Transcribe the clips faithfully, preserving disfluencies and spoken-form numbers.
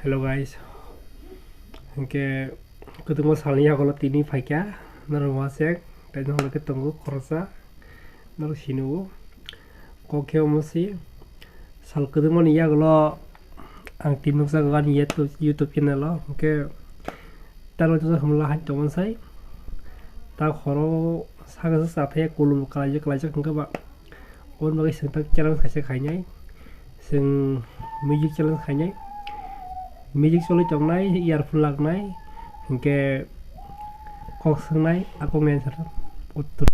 Hello guys, hwnkhe kwtwma salni yagulo tini phaikha norok wasek, tei norok khe tongo khoroksa, norok sinio. Kok khe omo si sal kwtwmani yagulo ang tini nukjago ani YouTube, YouTube channel o, hwnkhe tamo tamo hamla hai tongmani sai. Ta khoro saka sa chathaya kulum kalaijak kalaijak hwnkhe ba. Oboni bagwi chwng tak challenge kaisa khainai. Chwng music challenge khainai. Music choli tongnai, earphone laknai, hwnkhe kok swngnai, a kokni answer uttor.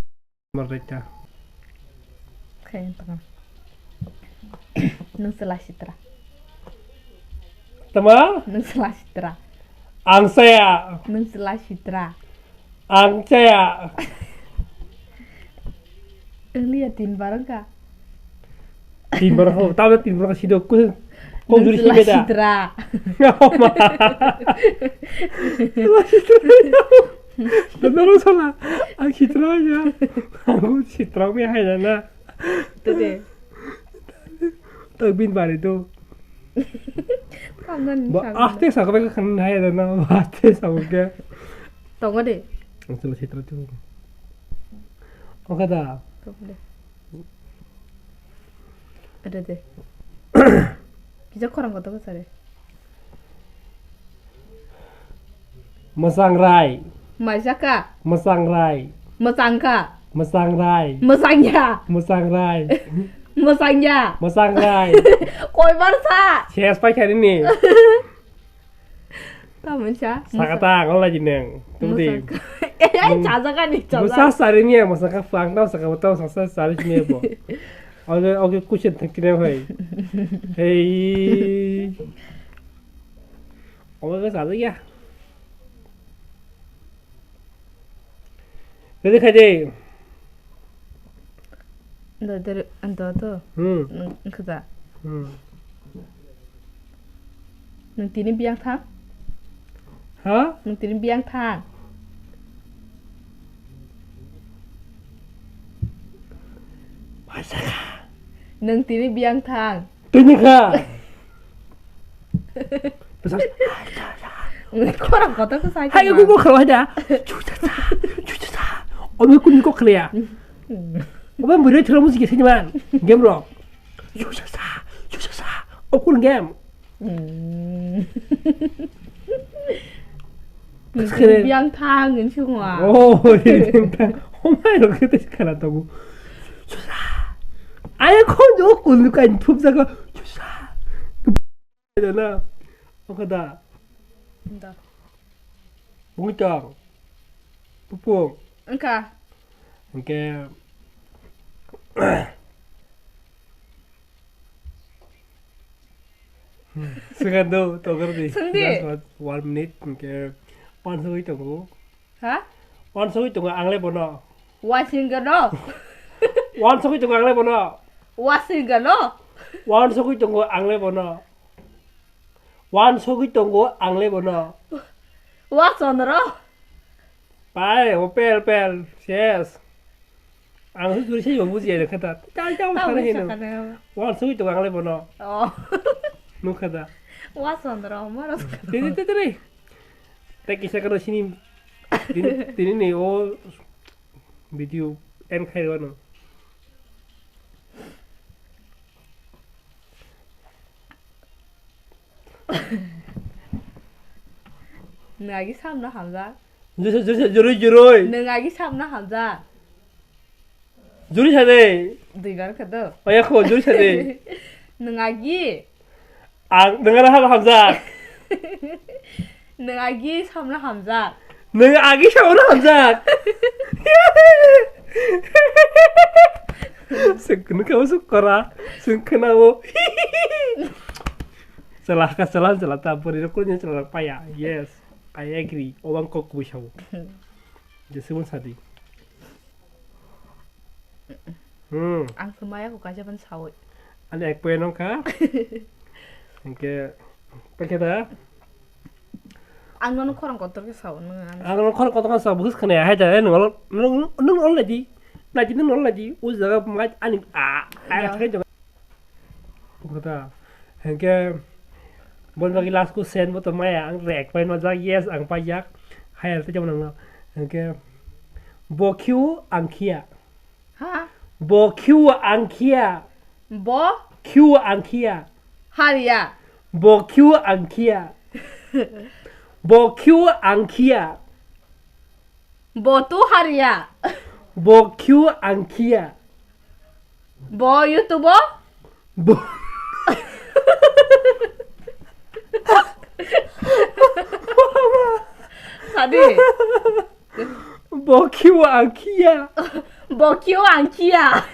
Mardaita. Khe tongkha. Nwng chwla sitra. Tama? Nwng chwla sitra. Ang saya. Nwng chwla sitra. Ang chaya. Wngya tin bar wngkha. Tin bar ho, tamo tin bar sido ku, kok juri si beda. Sitra. Dono sala, ang sitra ya. Aku sitra me hai na. Tode. Tak bin bari tu. Kangen. Ba, ah, te sa ka ba kan hai da na, ba, te sa ka. Tongo de. Ang sala sitra tu. Oka da. Tongo de. Ada de. Kisa khorang kotor sare. Mwsangrai. Maisaka. Mwsangrai. Mwsangka. Mwsangrai. Mwsangya. Mwsangrai. Mwsangya. Mwsangrai. Koibar sa. Ses pai khani ni. Tamon sa. Sakata ngol lagi neng. Tungdi. Mwsangka. Eh, eh, chajaga ni, chajaga. Mwsa sari ni, mwsangka phang tau saka tau sasa sari ni bo. Oke, oke, kuchen thang kine bhai. Hey. Omo khe sajak ya. Ready khai de. Do, do, do, do. Hmm. Nwng, nwng khaja. Hmm. Nwng tini biyang thang? Ha? Nwng tini biyang thang? Nwng tini biyang thang? Tini kha. Khorang kotor khe sai. Hai, tongma. Google khalo hai da. Chucha cha, chucha cha. Omo kuni kok khliya. Omo bwrwi thwla musi khe sini man. Game rok. Chucha cha, chucha cha. Okul game. Hmm. Khe- Biyang thang, ngan sung wa. Oh, biyang thang. Oh my, lo kete kana tabu. Chucha. Ayo, khon jo, kun kan thup jaga. Chucha. Dana. Oka da. Da. Bungitang. Pupung. Engka. Engke. Segan do, togar di. Sengdi. Just one, one minute, engke. One soi tongo. Ha? One soi tongo, ang le bono. Wasing gano. One soi tongo, ang le bono. Wasing gano. One soi tongo, ang le bono. One soi tongo, ang le bono. Wa chondro. Pai, o pel, pel, yes. Ang su suri sui buji ya kata. Chal, chal, sana hino. Wan sui to ang le bono. Oh. Nu kata. Wa sondro, maro. Tini, tini, tini. Teki sa kano sini. Tini, tini ni o video en khai wano. Nagi samna hamjak. Juroi, juroi, juroi, juroi. Nwng agi samna hamjak. Juri sa de. Duibar khe do. Oya kho, juri sa de. Nwng agi. Ang, nwng ano habo hamjak. Nwng agi samna hamjak. Nwng agi samna hamjak. Sengkunu kabo sukora. Sengkuna bo. Salah ka salah, salah ta, bori rok kunya salah paya. Yes. I agree. Obang kok kubui sabo. Jese mon sadi. Hmm. Ang se maya ko kaisa ban sawi. Ani ek poya nong kha. Engke, pekhe da. Ang nono khorang kotor ke sawo nang. Ang nono khorang kotor ke sawo, bus khane hai da, nung, nung, nung already. Lagi nung already. U jaga mai ani a, a. Kota. Hengke Bon bagi last question bo to maya ang rek pai no jak, yes, ang pai jak. Hayal te jemon ang no. Hingke bo khiu ang khia. Ha? Bo khiu ang khia. Bo? Khiu ang khia. Haria. Bo khiu ang khia. Bo khiu ang khia. Bo tu haria. Bo khiu ang khia. Bo YouTube o? Bo. Sadi. Bo khiu ang khia. Bo khiu ang khia.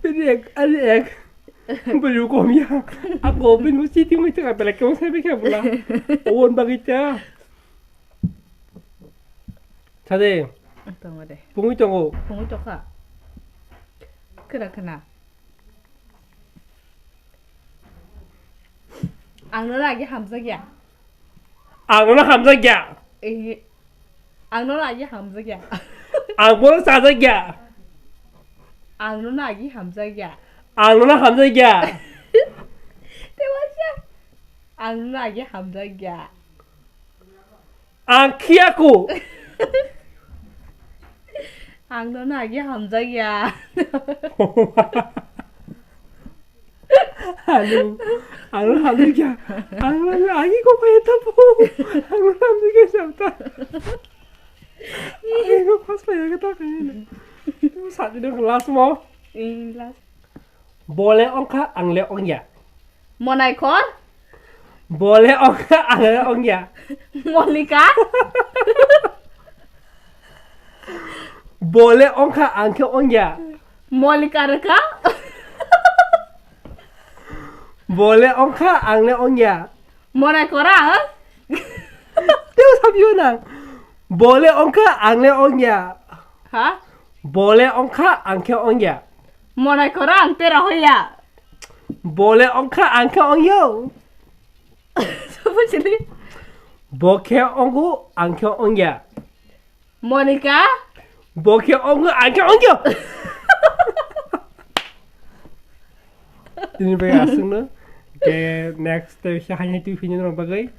Bini ek, ani ek. Bini kom ya. Ako bini musti ti musti ka belek kemo sai bikha bula. Owon bagi ta. Sade. Tongo de. Pungui tongo. Pungui tokha. Kena kena. Ang nono agi hamjakya. Ang nono hamjakya. Eh, ang nono agi hamjakya. Ang bono chajakya. Ang nono agi hamjakya. Ang nono hamjakya. Tewasa. Ang nono agi hamjakya. Ang khiyaku. Ang nono agi hamjakya. Alo, ang nono hamjakya. Ang nono agi ko kaya tapo. Ang nono hamjakya sabta. Agi ko pas kaya kata kaya. Tu sadi dong last mo. Last. Bole ongkha ang le ongya. Monaikhor. Bole ongkha ang le ongya. Molika. Bole ongkha ang khe ongya. Molika rwkha. Bole ongkha ang le ongya. Monaikhor ang. Teo sabio nang. Bole ongkha ang le ongya. Ha? Bole ongkha ang khe ongya. Monaikhor ang tera hoya. Bole ongkha ang khe ongyo. Bujili. Bo khe ongo ang khe ongya. Monika. Bo khe ongo ang khe ongyo. Tini bai asungno. Ke next te se hanya tu fini no bagai.